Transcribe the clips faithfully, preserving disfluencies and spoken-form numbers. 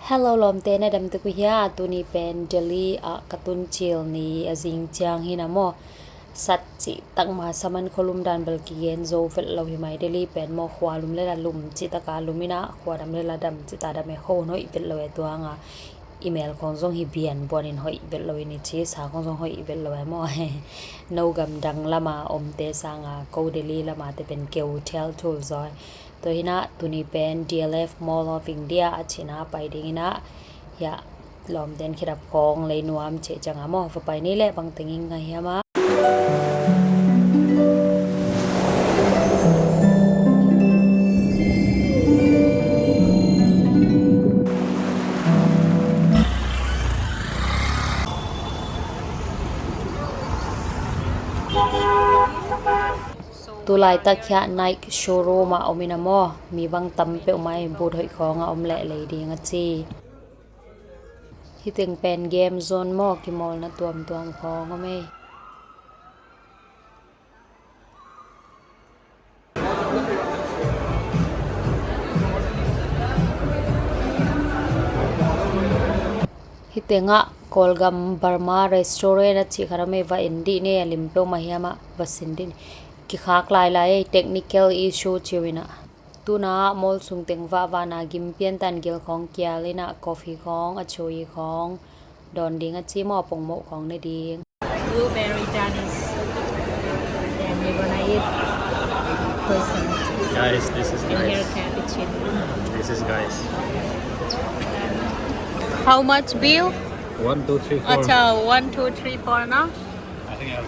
Hello lawmte, na dam tek uh hia? Tuni pen Delhi ah ka tun cil ni a zing ciang hi na maw. Sat cih tak ma saman khualum dan bel kigen zo vet lo hi mai. Delhi pen maw, khua lum le la lum cih taka lum ina, khua dam le la dam cih ta dam e, kho hoih vet lo e, tua nga i mel khong zong hi bian buan in hoih vet lo in i ci, sa khong zong hoih vet lo e maw. No gam dang lama omte sanga ko Delhi lama te pen keu thial thul zaw. Tua hi na tuni pen D L F Mall of India a cihna pai ding ina, hiah lawmten khedap khong lei nuam cih cianga maw, va pai ni leh bang tengin ngai hiam a. Tulaitak hiah Nike showroom ah om ina maw, mi bang tam peuhmah hi, boot hoih khawng a om leh lei ding a ci. Hiteng pen game zone maw, kimawlna tuamtuam khawng om ei. Hitengah Kawlgam Burma restaurant a cih khat om ei, va en dih ni, a lim peuhmah hiamah va sin dih ni. Kikhak lailai ei, technical issue ciu ina. Tuna mall sung teng vahvahna gim piantan gil khawng kial ina, coffee khawng, a chui khawng dawn ding a ci maw, pongmoh khawng ne ding. Blueberry Danish. Then we're gonna eat croissant. Guys, this is and here guys. Cappuccino. This is guys. How much bill? One, two, three, four. Acha, one, two, three, four na.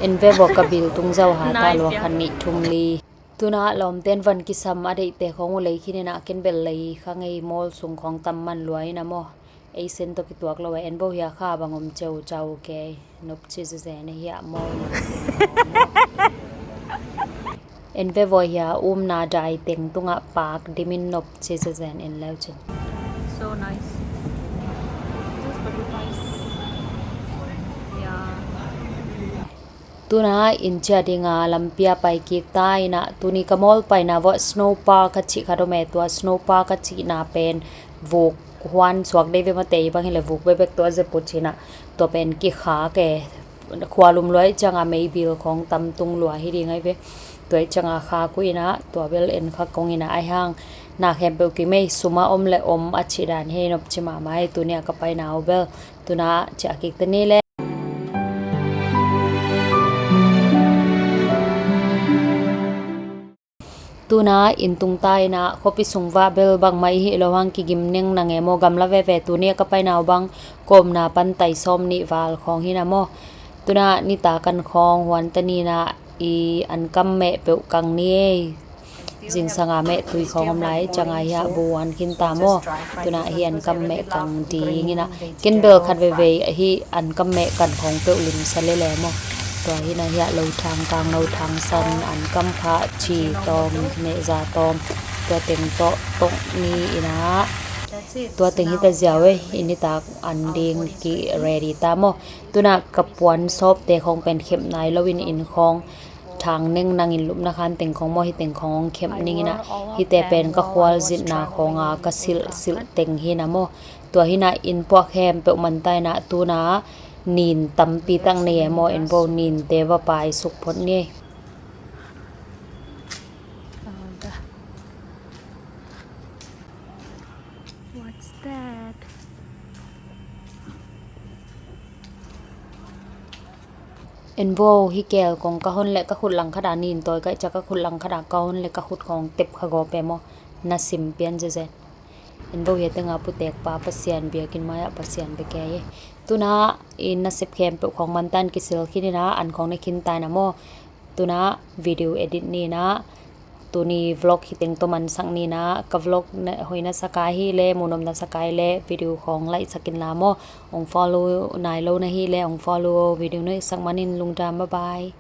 En ve vawh ka bill tung zo ha ta lua khan nih thum li. Tuna lawmten van kisam a deihte khawng uh lei khin ina, ken bel lei kha ngei, mall sung khawng tam man lua ina maw. Ei sen tawh kituak lo a, en vo hia kha bang om ceu cau ke, nop ci zezen a hia maw. En ve vo hia umna dai teng tungah paak dimin nop ci zezen en leu cin. So nice. Just very nice. Yeah. Tuna inn ciah dinga lampi a pai kik ta ina, tuni ka mawl paina vawh snow park a cih khat om e, tua snow park a cihna pen vuk huan suak dei ve mate, i bang hileh vuk bekbek tua zep uh cina, tua pen kikhak e, khua lum lua i cianga meibil khawng tam tung lua hi ding ai ve, tua i cianga khak uh ina, tua bel en khak kong ina, ai hang na khempeuh kimei suma om le om a cih dan hi nop ci mahmah hi, tuni a ka paina uh bel tuna ciah kik ta ni le. Tuna inn tung ta ina, khuapi sung vah bel bangmah i hih lo hang kigim neng nang e maw, gamla veve, tuni a ka paina uh bang kawmna pan tai sawm nih val khawng hi na maw. Tuna nitak an khawng huan ta ni na, i an kam meh peuh kang ni ei. Zingsanga meh tui khawng om lai, cianga hiah bu an khin ta maw. Tuna hi an kam meh kang ding ina, ken bel khat veivei hi an kam meh kan khawng peuh limsa lele maw. Tua hi na hiah lo thang kang, lo thang san, an kam kha ci tawm, mehza tawm, tua teng tawh tawh ni ina. Tua teng hi ta ziau ei, i nitak an ding ki ready ta maw. Tuna ka puan sawpte khawng pen khep nai lo in, inn khawng thang neng nangin lupna khan teng khawng maw, hi teng khawng hong khep ning ina, hite pen ka khualzinna khawnga ka silh silh teng hi na maw. Tua hi na inn puah khempeuh man ta ina, tuna nin tampi tak nei e maw, en vo ninte va pai suk phot ni. What's that? En vo, hi kel kong ka hon le ka khut lang khata nin tawi ka i ciah, ka khut lang khata ka hon le ka khut khawng tep kha gawp e maw, na sim pian zezen. En vo, hi a tenga putek pa Pasian biakinn mai-ah Pasian bia kei. Tuna i nasep khempeuh khawng mantan kisil khin ina, an khawng ne khin ta ina maw. Tuna video edit ni ina, tuni vlog hi teng tawh mansak ni ina, ka vlog na, hoih na sa kai hi le, munawm na sa kai le, video khawng like sak in la maw. Hong follow nai lo na hi le, hong follow, video nuihsak manin lungdam, bye bye.